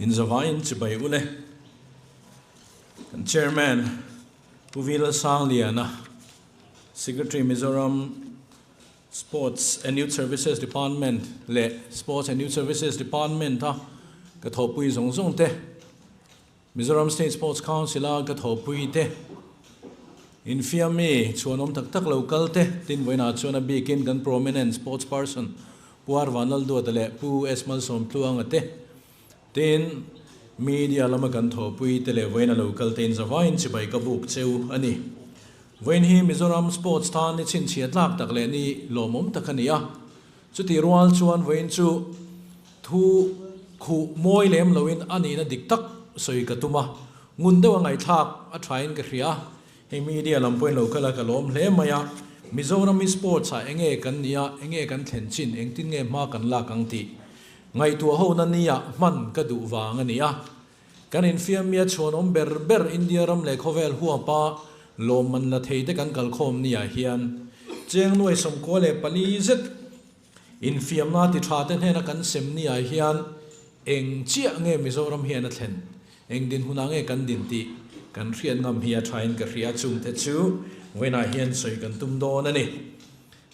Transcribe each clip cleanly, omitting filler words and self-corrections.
Inzavaiin chibai ule. Kan Chairman Pu Vila Sangliana, Secretary Mizoram Sports and Youth Services Department leh Sports and Youth Services Department a ka thawhpui zawng zawng te, Mizoram State Sports Council a ka thawhpui te, infiammi chhuanawm tak tak lo kal te, tin vawiinah chuan a bikin kan prominent sports person Pu R Vanlalduata leh Pu S Malsawmtluanga te, tin media lama kan thawhpui te leh vawiin a lo kal te in zavaiin chibai ka buk cheu a ni. Vawiin hi Mizoram sports tan ni chhinchhiah tlak tak leh ni lawmawm tak a ni a, chutih rual chuan vawiin chu thu khuh mawi lem loin a nihna dik tak sawi ka tum a, ngun deuh a ngaihthlak a thain ka hria. Hei media lam pawhin lo kal a ka lawm hle mai a, Mizoram hi sports ah enge kan nih a, enge kan thlen chin, engtin nge hma kan lak ang tih ngaihtuah hona nia hman ka duh vang a ni a. Kan infiamia chhuanawm ber ber India ram leh khawvel huapa lawmman la thei te kan kalkhawm niah hian cheng nuai 94 zet infiamna ti tha te hnena kan sem niah hian eng chiah nge Mizoram hian a thlen, eng dinhmunah nge kan din tih kan hriat ngam hi a thain ka hria chungte chu vawiinah hian sawi kan tum dawn a ni.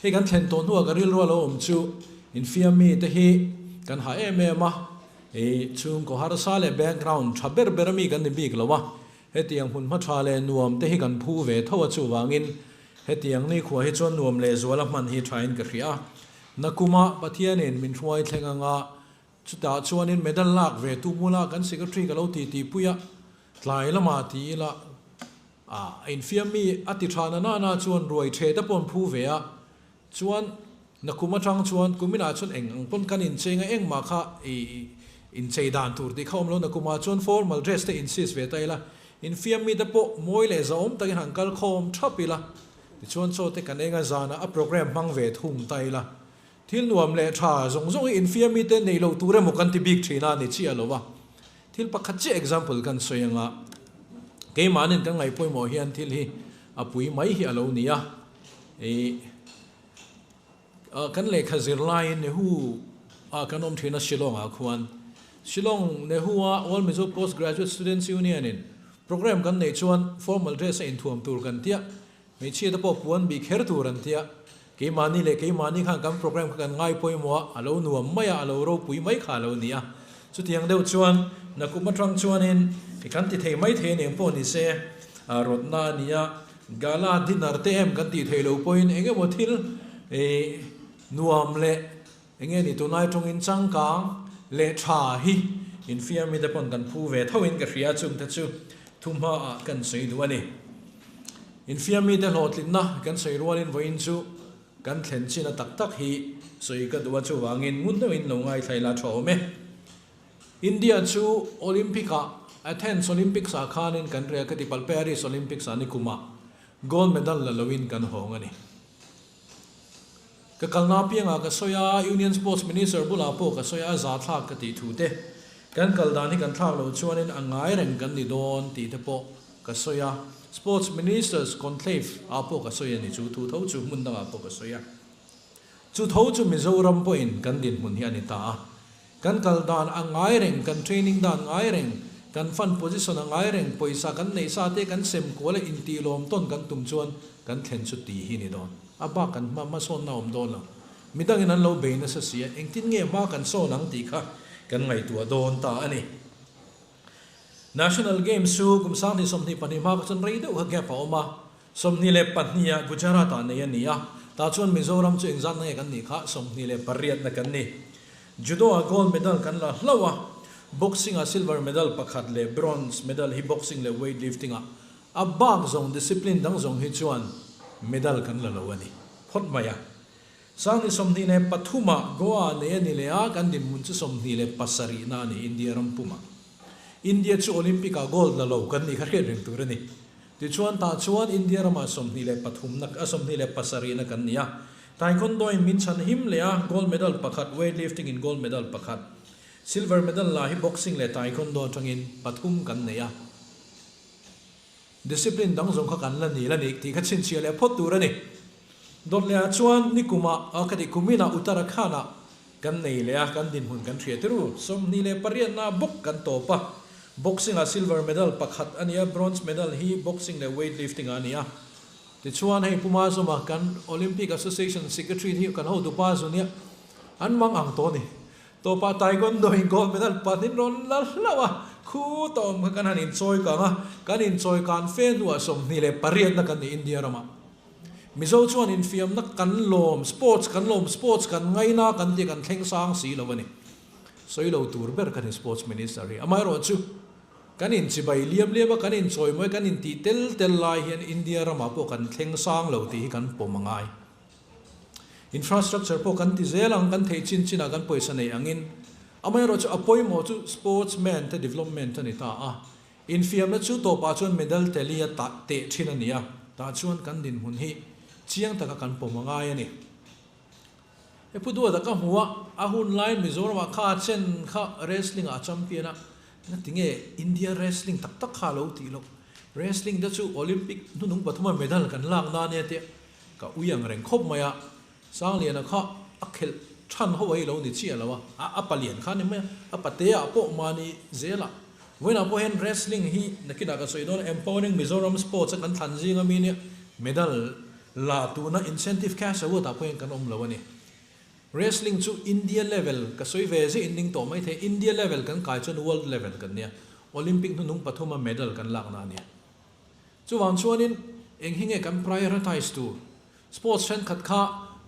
Hei kan thlen tawh hnuah ka rilru a lo awm chu infiammi te hi kan ha em em a, i chhungkaw harsa leh background tha ber ber ami kan ni bik lo a, hetiang hmun hma tha leh nuam te hi kan phu ve tho a chuvangin hetiang nikhua hi chuan nuam leh zuala hman hi thain ka hria a. Nakuma Pathianin min hruai thleng anga chutah chuanin medal lak ve tu bula kan secretary ka lo ti tihpui a, tlai lamah ti ila A infiam mi a ti tha na na na chuan ruai the te pawh an phu ve a, chuan nakum atang chuan kuminah chuan eng ang pawn kan incheng a engmah kha i inchei dan tur tih kha awm lo, nakumah chuan formal dress te insist ve ta ila, infiam mi te pawh mawi leh zahawm takin han kal khawm thap ila, tichuan chaw te kan eng a zanah a program hmang ve thung ta ila, thil nuam leh tha zawng zawng hi infiam mi te neih loh tur emaw kan ti bik thin a ni chiah lo a. Thil pakhat chiah example kan sawi anga keimahnin kan ngaih pawimawh hian thil hi a pui mai hi a lo ni a. I kan lehkha zir laiin Nehu ah kan awm thin a Shillong ah khuan Shillong Nehu a All Mizo Post Graduate Students Union in program kan neih chuan formal dress a inthuam tur kan tia hmeichhia te pawh puan bih kher tur an tia keimahni leh keimahni khan kan program kha kan ngai pawimawh a, a lo nuam mai a, a lo ropui mai kha a lo ni a. Chutiang deuh chuan nakum atang chuanin i kan ti thei mai thei aniang pawh ni se, rawtna a ni a, gala dinner te em kan tih theih loh pawhin eng emaw thil nuam leh eng nge ni tunlai tawngin changkang leh tha hi infiammi te pawn kan phu ve tho in ka hria chungte chu thuhmaah kan sawi duh a ni. Infiammi te hlawhtlinna kan sawi rualin vawiin chu kan thlen chin a tak tak hi sawi ka duh a chuvangin ngun deuhin lo ngaithla ila tha awm e. India chu Olympic ah Athens Olympics ah khanin kan ria ka ti palh Paris Olympics ah nikumah gold medal la loin kan hawng a ni. Ka kalna apiangah ka sawi a, Union Sports Minister bulah pawh ka sawi a, a za thlak ka tih thu te, kan kal dan hi kan thlak loh chuanin a ngai reng kan ni dawn tih te pawh ka sawi a, Sports Ministers Conclave ah pawh ka sawi a ni, chu thu tho chu hmun dangah pawh ka sawi a. Chu tho chu Mizoram pawhin kan dinhmun hi a ni ta a, kan kal dan a ngai reng, kan training dan ngai reng, kan fund position a ngai reng, pawisa kan neih sa te kan sem kual a intih lawm tawn kan tum chuan kan thlen chu tih hi ni dawn. A bak kan hma hmasawnna a awm dawn lo. Midangin an lo bei nasa si a, engtin nge hma kan sawn ang tih kha kan ngaihtuah dawn ta a ni. National Games chu kum 2022 hma kha chuan rei deuh kha gap a awm a, 22 ah Gujarat ah nei a ni a, tah chuan Mizoram chu engzatna nge kan nih kha 28 na kan ni. Judo ah gold medal kan la hlauh a, boxing ah silver medal pakhat leh bronze medal hi boxing leh weightlifting ah A bak zawng discipline dang zawng hi chuan medal kan la lo a ni phawt mai a. 2023 ah Goa nei a ni leh a, kan dinhmun chu 27 na a ni India ram pumah. India chu Olympic ah gold la lo kan nih kha hriat reng tur a ni. Tichuan tah chuan India ramah 23 na a 27 na kan ni a. Taekwondo in min chhan him leh a, gold medal pakhat, weightlifting in gold medal pakhat, silver medal la hi boxing leh taekwondo atangin pathum kan nei a. Discipline dang zawng kha kan la ni la ni tih kha chhinchhiah leh phawt tur a ni. Dawt lehah chuan nikumah, ka tih kuminah Uttarakhand-ah kan nei leh a, kan dinhmun kan hria tirh. 28 na bawk kan tawp a, boxing ah silver medal pakhat a ni a, bronze medal hi boxing leh weightlifting ah a ni a. Tichuan hei Pu Mazawma kan Olympic Association Secretary hi kan hotupa zu nia, an mang ang tawh a ni. Tawpah Taekwondo in gold medal pahnih rawn la hlauh a, khu tawm kha kan han inchawi kang a, kan inchawi kan fe hnuah 28 na kan ni India ramah. Mizo chuan infiamna kan lawm, sports kan lawm, sports kan ngaina kan tih kan thleng sang si lo a ni. Sawi lo tur ber kan ni sports minister hi. Amaherawhchu, kan inchibai liam liam a, kan inchawi mawi, kan intih tel tel lai hian India ramah pawh kan thleng sang lo tih hi kan pawm a ngai. Infrastructure pawh kan ti zel ang, kan theih chin chinah kan pawisa neih angin. Amaherawhchu a pawimawh chu sportsman te development a ni ta a. Infiamna chu tawpah chuan medal tally a tah teh thin a ni a, tah chuan kan dinhmun hi chiang taka kan pawm a ngai a ni. He Pu Duata ka hmu a, a hun lai Mizoramah kha a chen kha wrestling ah a champion a, engati nge India wrestling tak tak kha a lo tih loh? Wrestling te chu Olympic hnunung pathuma medal kan lak na ania tia Ka ui ang reng khawp mai a, Sangliana kha a khelh than ho a hi lo ni chiah lo a, a a palian kha a ni mai a, a patea pawh mahni zela. Vawiinah pawh hian wrestling hi nakinah ka sawi dawn a, Empowering Mizoram Sports a kan thlan zing ami nia medal la tuna incentive cash award ah pawh hian kan awm lo a ni. Wrestling chu India level ka sawi ve zia in ning tawh mai thei, India level kan kai chuan world level kan nia, Olympic hnuhnung pathuma medal kan lakna a nia. Chuvang chuanin eng hi nge kan prioritize tur? Sports thenkhat kha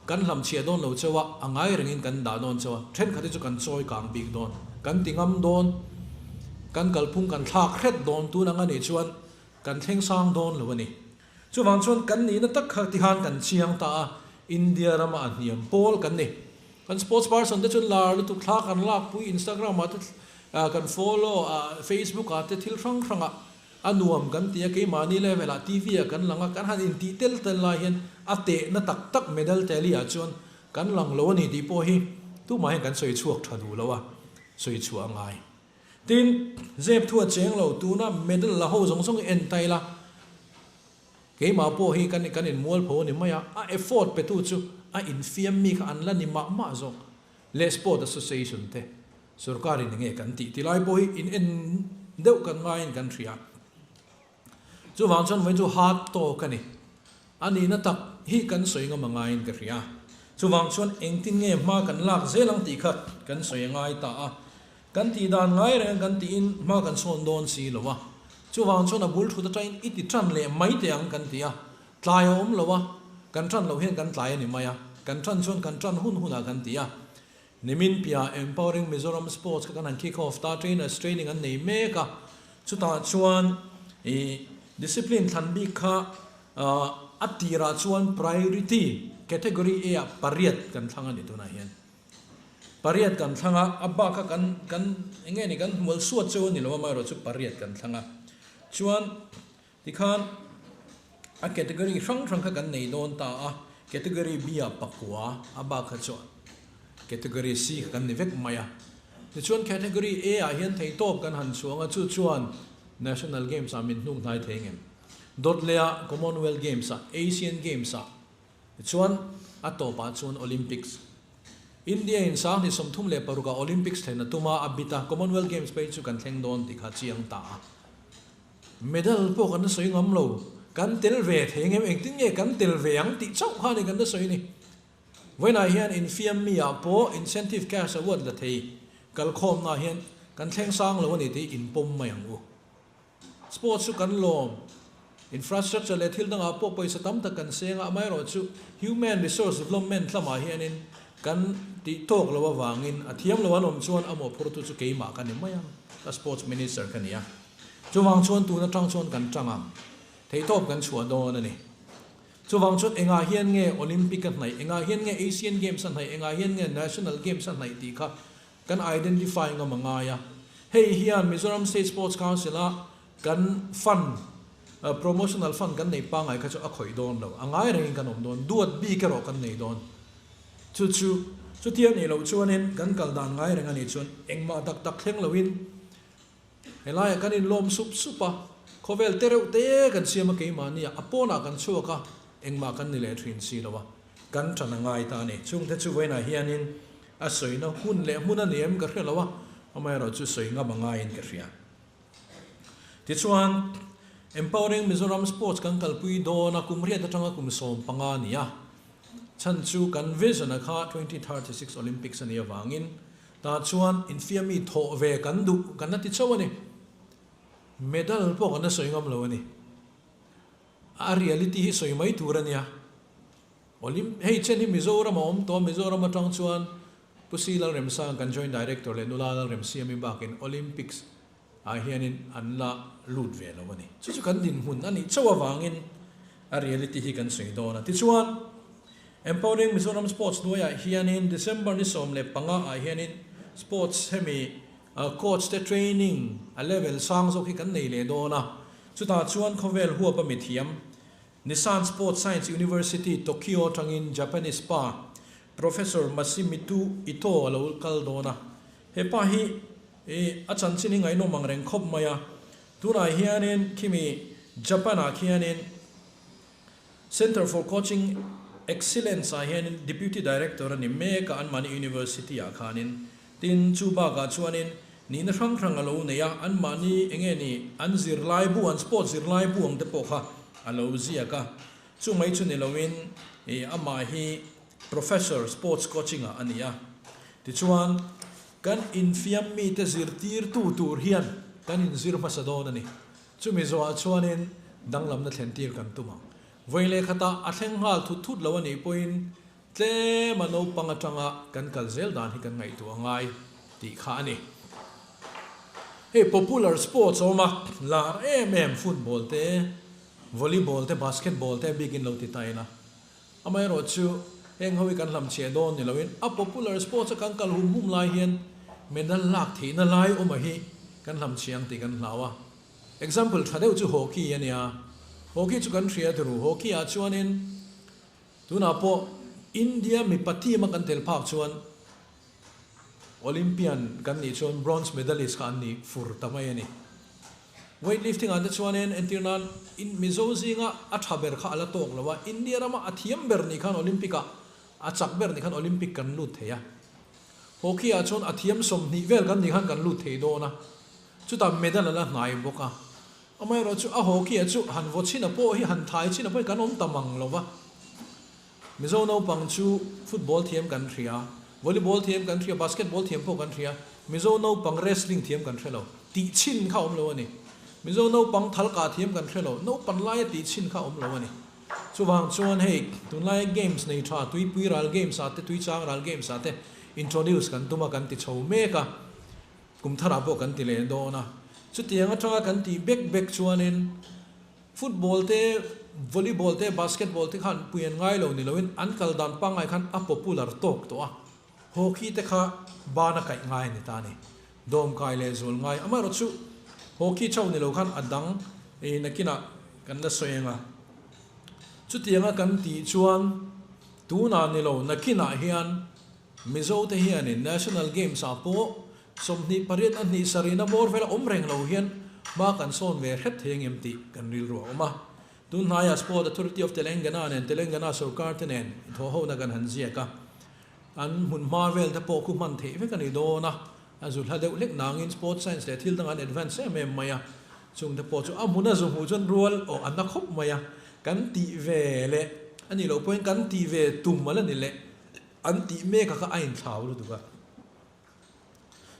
kan hlamchhiah dawn lo chauh a, a ngai rengin kan dah dawn chauh a, thenkhat hi chu kan chawi kang bik dawn, kan ti ngam dawn, kan kalphung kan thlak hret dawn tun ang a nih chuan kan thleng sang dawn lo a ni. Chuvang chuan kan nihna tak kha tihan kan chiang ta a, India rama a hniam pawl kan ni. Kan sports person te chuan lar lutuk thla kan lakpui Instagram ah te kan follow a, Facebook ah te thil hrang hrang ah A nuam kan ti a, keimahni level ah TV ah kan lang a, kan han intih tel tel lai hian a tehna tak tak medal tally ah chuan kan lang lo a ni tih pawh hi tumah hian kan sawi chhuak tha duh lo a, sawi chhuah a ngai. Tin, zep thu a cheng lo, tuna medal la ho zawng zawng hi en ta ila, keimah pawh hi kan kan inmualpho a ni mai a, a effort petu chu a infiam mi kha an la ni mah mah zawk. Leh Sport Association te sorkar in enge kan tih ti lai pawh hi in en deuh kan ngaiin kan hria. Chuvang chuan vawiin chu hard talk a ni. A nihna tak hi kan sawi ngam a ngaiin ka hria. Chuvang chuan engtin nge hma kan lak zel ang tih kha kan sawi a ngai ta a. Kan tih dan ngai reng kan tiin hma kan sawn dawn si lo a. Chuvang chuan a bul thut atangin i ti tan leh mai teh ang kan ti a. Tlai a awm lo a, kan tan loh hian kan tlai a ni mai a, kan tan chuan kan tan hun hunah kan ti a. Nimin piah Empowering Mizoram Sports kha kan han kick off ta, trainers training an nei mek a, chutah chuan ih discipline thlan bik kha a tirah chuan priority category A ah pariat kan thlang a ni tunah hian. Pariat kan thlang a, a bak kha kan kan eng nge ni kan hmual suat cheu a ni lo a, amaherawhchu pariat kan thlang a. Chuan Tikhan a category hrang hrang kha kan nei dawn ta a, category B ah pakua a bak kha chuan category C kha kan ni vek mai a. Tichuan category A ah hian theihtawp kan han chhuang a, chu chuan National Games ah min hnuk hnai thei ngem. Dawt leh ah Commonwealth Games ah, Asian Games ah, tichuan a tawpah chuan Olympics. India in 2036 ah Olympics thlen a tum a, a bit a, Commonwealth Games phei chu kan thleng dawn tih kha chiang ta a. Medal pawh kan la sawi ngam lo, kan tel ve thei ngem, engtin nge kan tel ve ang tih chauh kha a ni kan la sawi ni. Vawiinah hian infiam mi ah pawh incentive cash award la thei kalkhawmna ah hian kan thleng sang lo a ni tih inpawm mai ang u. Sports chu kan lawm, infrastructure leh thil dangah pawh pawisa tam tak kan seng a, amaherawhchu human resource development lamah hianin kan tih tawk lo avangin a thiam lo an awm chuan a mawhphurtu chu keimah ka ni mai ang, ka sports minister ka ni a. Chuvang chuan tun atang chuan kan tang ang. Theihtawp kan chhuah dawn a ni. Chuvang chuan engah hian nge Olympic a hnaih, engah hian nge Asian Games a hnaih, engah hian nge National Games a hnaih tih kha kan identify ngam a ngai a. Hei hian Mizoram State Sports Council a kan fund, promotional fund kan nei pangngai kha chu a khawih dawn lo. A ngai rengin kan awm dawn. Duat bik erawh kan nei dawn. Chu chu chutia nih loh chuanin kan kal dan ngai reng a nih chuan engmah tak tak thleng loin Helaiah kan inlawm sup sup a, khawvel te reuh te kan siam a keimahni ah a pawnah kan chhuak a, engmah kan ni leh thin si lo a, kan tan a ngai ta a ni. Chungte chu vawiinah hianin A sawina hun leh hmun a ni em ka hre lo a, amaherawhchu sawi ngam a ngaiin ka hria. Tichuan, Empowering Mizoram Sports kan kalpui dawn a, kum riat atanga kum 15 a ni a. Chhan chu kan vision a kha 2036 Olympics a nih avangin tah chuan infiammi thawh ve kan duh kan la ti chauh a ni. Medal pawh kan la sawi ngam lo a ni. A reality hi sawi mai tur a nia. Olymp hei chen hi Mizoram a awm tawh a, Mizoram atang chuan Pu Si Lalremsang kan Joint Director leh Nula Lalremsiami bakin Olympics ah hianin an la lut ve lo a ni. Chu chu kan dinhmun a nih chauh avangin a reality hi kan sawi dawn a. Tichuan, Empowering Mizoram Sports hnuaiah hianin December ni 15 ah hianin Sports hemi coach te training a level sang zawk hi kan nei leh dawn a. Chutah chuan khawvel huap a mithiam Nissan Sports Science University, Tokyo atangin Japanese pa Professor Masimitu Ito a lo kal dawn a. He pa hi a chanchin hi ngaihnawm ang reng khawp mai a. Tunah hianin khimi Japan-ah khianin Center for Coaching Excellence ah hianin Deputy Director a ni mek a, anmahni University-ah khanin. Tin, chu bakah chuanin nihna hrang hrang a lo nei a, anmahni eng nge ni an zirlaibu, an sports zirlaibu ang te pawh kha a lo ziak a. Chu mai chu ni loin ih amah hi Professor sports coaching ah a ni a. Tichuan, kan infiam mite zirtirtu tur hian kan inzir hmasa dawn a ni. Chumi zawhah chuanin danglamna thlentir kan tum ang. Vawi leh khatah a thleng nghal thut thut lo a nih pawhin Tlem a naupang atanga kan kal zel dan hi kan ngaihtuah ngai tih kha a ni. Hei popular sports a awm a, lar em em football te, volleyball te, basketball te bikin lo ti ta ila. Amaherawh chu heng ho hi kan hlamchhiah dawn ni loin a popular sports a kan kal hum hum lai hian medal lak theihna lai awm a hi kan hlamchhiah ang tih kan hlau a. Example tha deuh chu hockey a nia. Hockey chu kan hria turu. Hockey ah chuanin Tunah pawh India mipa team a kan tel phak chuan Olympian kan nih chuan bronze medalist kha an ni fur ta mai a ni. Weight lifting ah te chuanin entir nan Mizo zinga a tha ber kha a la tawk lo a, India rama a thiam ber nih khan Olympic ah a chak ber nih khan Olympic kan lut thei a. Hockey ah chuan a thiam 20 vel kan nih khan kan lut thei dawn a, chutah medal a la hnai bawk a. Amaherawh chu a haw khi chu han vaw chhin a pawh hi han thai chhin a pawh hi kan awm ta mang lo va. Mizo naupang chu football thiam kan hria, volleyball thiam kan hria, basketball thiam pawh kan hria, Mizo naupang wrestling thiam kan hre lo. Tih chhin kha awm lo a ni. Mizo naupang thal kah thiam kan hre lo. Naupan laia tih chhin kha awm lo a ni. Chuvang chuan hei tunlaia games nei tha tuipui ral games ah te tuichang ral games ah te introduce kan tum a kan ti chho mek a. Kum tharah pawh kan ti leh dawn a, chutiang atanga kan tih bek bek chuanin football te, volleyball te, basketball te khan pui an ngai lo ni loin an kal dan pangngai khan a popular tawk tawh a, hockey te kha ban a kaih ngai a ni ta a ni. Dawm kai leh zual ngai amaherawh chu hockey chauh ni lo khan a dang nakinah kan la sawi ang a, chutianga kan tih chuan tunah ni lo nakinah hian Mizo te hianin National Games ah pawh 28 a hnih sarihna bawr vela awm reng lo hian hma kan sawn ve hret thei angem tih kan rilru a awm a. Tun hnaiah Sport Authority of Telangana nen Telangana sorkar te nen thawhhona kan han ziak a, an hmun hma vel te pawh khu hman theih vek a ni dawn a, a zu hla deuh hlek nangin Sport Science leh thil dang an advance em em mai a, chung te pawh chu a hmun a zu hmuh chuan rual aw a na khawp mai a, kan tih ve leh a nih loh pawhin kan tih ve tum a la ni leh. An tih mek a kha a inthlau lutuk a.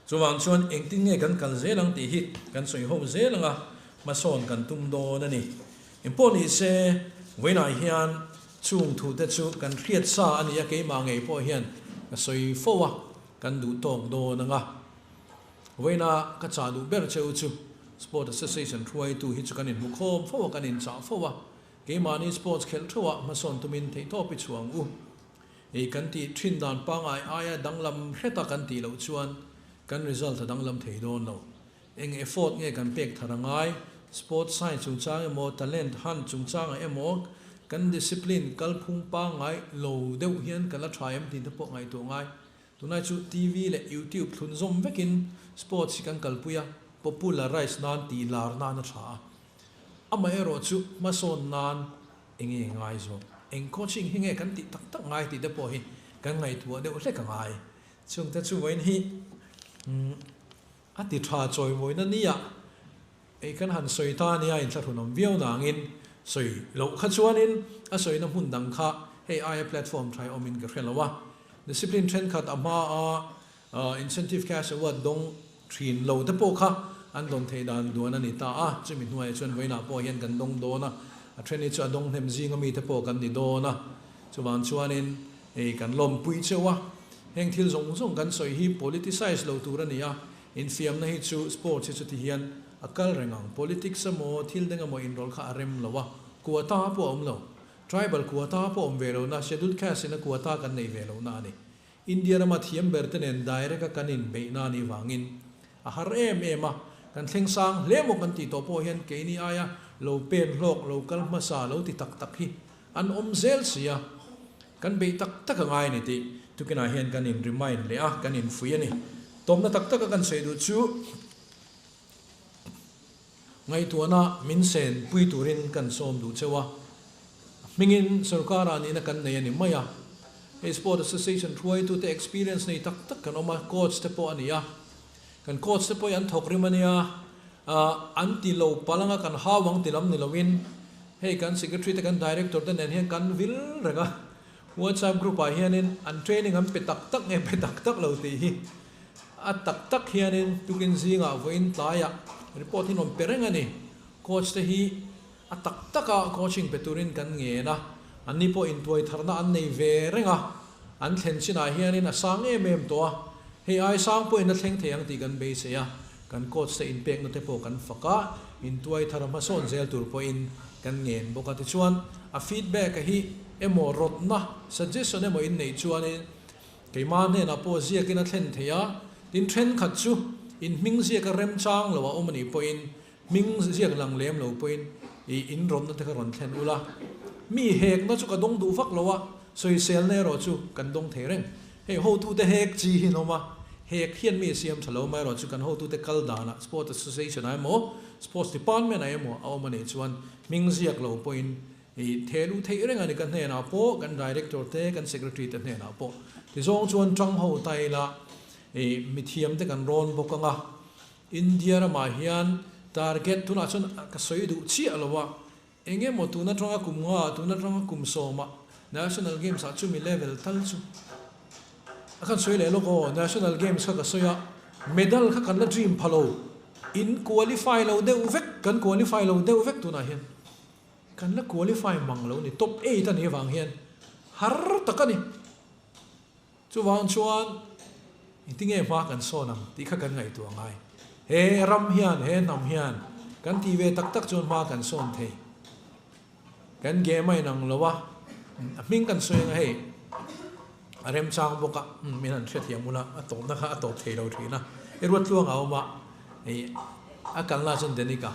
Chuvang chuan engtin nge kan kal zel ang tih hi kan sawi ho zel ang a, hmasawn kan tum dawn a ni. Engpawh ni se, vawiinah hian chung thute chu kan hriat sa a ni a, keimah ngei pawh hian ka sawi fo a, kan duh tawk dawn ang a. Vawiina ka chah duh ber cheu chu Sport Association hruaitu hi chu kan inhmu khawm fo a, kan inchah fo a, keimahni sports khelh theuhah hmasawn tumin theihtawp i chhuah ang u. Ei kan tih thin dan pangngai aia danglam hreta kan tih loh chuan kan result a danglam thei dawn lo. Eng effort nge kan pek thar a ngai? Sports science chungchang emaw talent hunt chungchangah emaw kan discipline kalphung pangngai lo deuh hian kan la tha em tih te pawh ngaihtuah ngai. Tunlai chu TV leh YouTube thlun zawm vekin sports hi kan kalpui a, popularize nan tih lar nan a tha a. Amaherawhchu hmasawn nan Enge ngai zawk? Eng coaching hi nge kan tih tak tak ngai tih te pawh hi kan ngaihtuah deuh hlek a ngai. Chungte chu vawiin hi a ti tha chawimawina nia ei kan han sawi ta nia inthlahrunawm viau nangin sawi loh kha chuanin a sawina hmun dang kha hei aia platform tha awmin ka hre lo a. Discipline thenkhat a hma a incentive cash award dawng thin lo te pawh kha an dawn theih dan duan a ni ta a, chumi hnuaiah chuan vawiinah pawh hian kan dawng dawn a, a then hi chu a dawng hnem zinga mite pawh kan ni dawn a, chuvang chuanin hei kan lawmpui cheu a, heng thil zawng zawng kan sawi hi politicize lo tur a ni a, infiamna hi chu sports hi chuti hian a kal reng ang, politics emaw thil deng emaw inrawlh kha a rem lo a, quota pawh a awm lo, tribal quota pawh a awm ve lo na, scheduled caste in a quota kan nei ve lo na a ni. India rama thiam ber te nen direct a kan inbeihna a nih vangin a har em em a, kan thleng sang hle maw kan tih tawh pawh hian keini aia lo pen hlawk, lo kal hmasa, lo ti tak tak hi an awm zel si a, kan beih tak tak a ngai a ni tih tukinah hian kan in remind leh a, kan infuih a ni. Tawmna tak taka kan sawi duh chu ngaihtuahna min sen pui turin kan sawm duh cheu a, hmingin sorkar ah nihna kan nei a ni mai a, hei Sport Association hruaitute experience nei tak tak kan awm a, coach te pawh a ni a, kan coach te pawh hi an thawk rim a nia, an ti lo palh anga kan hau ang ti lam ni loin hei kan secretary te kan director te nen hian kan vil reng a, WhatsApp group ah hianin an training an pe tak tak nge pe tak tak lo tih hi. A tak tak hianin tukin zingah vawiin tlaiah report hi rawn pe reng a ni. Coach te hi a tak taka coaching pe turin kan ngen a, anni pawh intuai tharna an nei ve reng a, an thlen chinah hianin a sang em em tawh a, hei ai sang pawhin a thleng thei ang tih kan beisei a, kan coach te inpekna te pawh kan fak a, intuai thar a hmasawn zel tur pawhin kan ngen bawk a. Tichuan a feedback a hi emaw rawtna, suggestion emaw inneih chuanin Keimah hnenah pawh ziakin a thlen thei a, tin thenkhat chu in hming ziak a remchang lo a awm a nih pawhin hming ziak lang lem lo pawhin i in rawnna te kha rawn thlen ula. Mi hekna chu ka dawng duh vak lo a, sawiselna erawh chu kan dawng thei reng. Hei hotute hek chi hi an awm a, hek hian mi a siam tha lo mai erawh chu kan hotute kal danah Sport Association ah emaw Sports Department ah emaw a awm a nih chuan hming ziak lo pawhin I theh luh theih reng a ni ka hnenah pawh, kan Director te, kan Secretary te hnenah pawh. Tizawng chuan tang ho ta ila i mithiam te kan rawn bawk ang a. India ramah hian target tunah chuan ka sawi duh chiah lo a, eng emaw tun atanga kum nga, tun atanga kum sawmah National Games ah chumi level tal chu a kan sawi leh lawk aw, National Games kha ka sawi a, medal kha kan la dream pha lo, in qualify lo deuh vek, kan qualify lo deuh vek tunah hian. Kan la qualify mang lo ni, top eight a nih avang hian har tak a ni. Chuvang chuan engtinge hma kan sawn ang tih kha kan ngaihtuah ngai. He ram hian, he hnam hian kan tih ve tak tak chuan hma kan sawn thei. Kan game a inang lo a, a hming kan sawi anga hei a remchang bawk a, min han hrethiam ula a tawpna kha a tawp thei lo thin a. I ruat tluang a awm a, a kalna chuan Danica.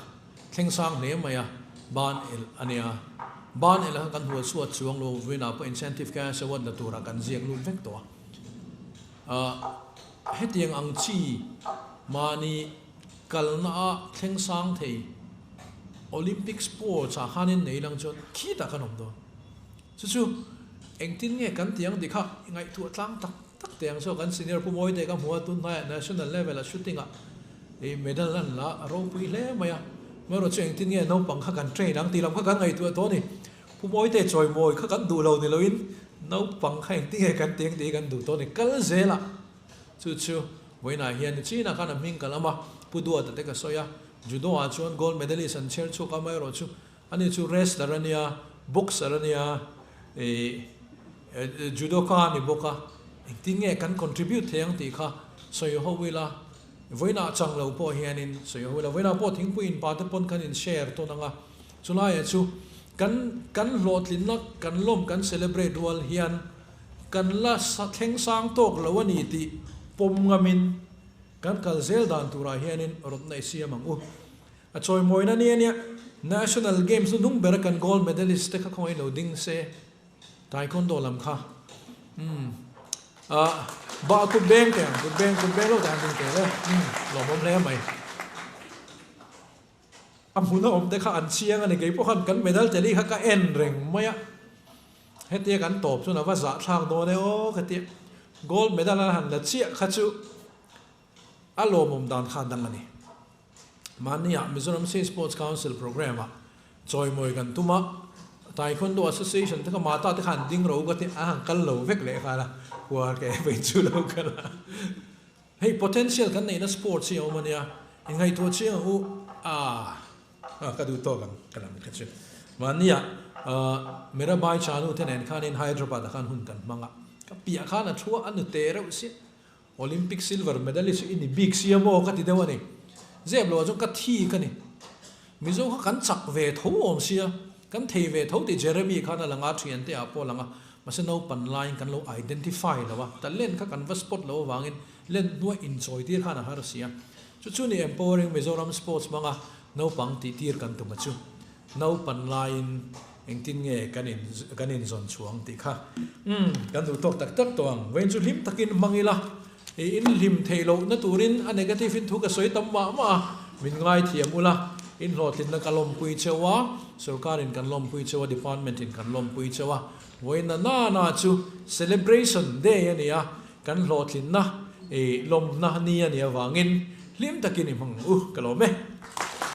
Thleng sang hle mai a, ban elh a nia. Ban elh kha kan hual chhuat chuang lo, vawiinah pawh incentive cash award la turah kan ziak lut vek tawh a. Ahh hetiang ang chi mahni kalna a thleng sang thei Olympic sports ah khanin nei lang chuan khitah kan awm dawn. Chu chu engtin nge kan tih ang tih kha ngaihtuah tlang tak tak teh ang chu kan senior Pu Mawite ka hmu a, tun hnaiah national level a shooting ah ih medal an la a ropui hle mai a, amaherawh chu engtin nge naupang kha kan train ang tih lam kha kan ngaihtuah tawh a ni. Pu Mawite chawimawi kha kan duh lo ni loin naupang kha engtin nge kan tih ang tih hi kan duh tawh a ni. Kal zel a chu chu vawiinah hian China khan a hming ka lam a, Pu Duata te ka sawi a, judo ah chuan gold medalist an chher chhuak a, amaherawh chu Ani chu wrestler a nia, boxer a nia, ih judoka a ni bawk a, engtin nge kan contribute thei ang tih kha sawi ho ila, vawiinah chang lo pawh hianin sawi ho ila, vawiinah pawh thingpui in pa te pawn kan in share tawn ang a, chulaiah chu kan kan hlawhtlinna kan lawm kan celebrate rual hian kan la thleng sang tawk lo a ni tih pawm ngamin kan kal zel dan turah hianin rawtna i siam ang u. A chawimawina nia nia, National Games nu hnung bera kan gold medalist te kha khawngaih lo ding se, Taekwondo lam kha umm ah bah kut beng teh ang, kut beng kut beng lo teh ang ding teh le umm lawmawm hle mai. A hmuna awm te kha an chiang a ni, kei pawh khan kan medal teli kha ka en reng mai a, hetia kan tawp chuan a va zahthlak dawn e aw ka ti a. Gold medal an han la chiah kha chu a lawmawm dan kha a dang a ni. Mahniah Mizoram State Sports Council programme ah chawimawi kan tum a, Taekwondo Association te kha mata te kha an ding ro ka ti a han kal lo vek leh nghal a, huar ke vei chu lo kal a. Hei potential kan neihna sports hi a awm a nia, inngaihtuah chiang ang u a, ka duh tawk ang ka lam kha chu. Mahniah Mirabai Chanu te nen khanin Hyderabad ah khan hun kan hmang a, ka piah khan a thu a, a nute reuh siah. Olympic silver medalist i ni bik sia maw ka ti deuh a ni. Zep lo ah chuan ka thi ka ni. Mizo kha kan chak ve tho awm sia, kan thei ve tho tih Jeremy khan a lang a, thiante ah pawh a lang a, mahse naupan laiin kan lo identify lo a, talent kha kan va spot lo avangin len hnuai inchawi tir khan a har sia. Chu chu ni Empowering Mizoram Sports hmanga naupang tih tir kan tum a chu. Naupan laiin engtin nge kan in kan inzawn chhuang tih kha umm kan duh tawk tak tak tawh ang. Vawiin chu hlim takin hmang ila, i inhlim theih lohna turin a negative in thu ka sawi tam mah mah a, min ngaithiam ula, in hlawhtlinna ka lawmpui cheu a, sorkarin kan lawmpui cheu a, department in kan lawmpui cheu a, vawiin na na na chu celebration day a ni a, kan hlawhtlinna i lawmna ni a nih avangin hlim takin i hmang ang u, ka lawm e.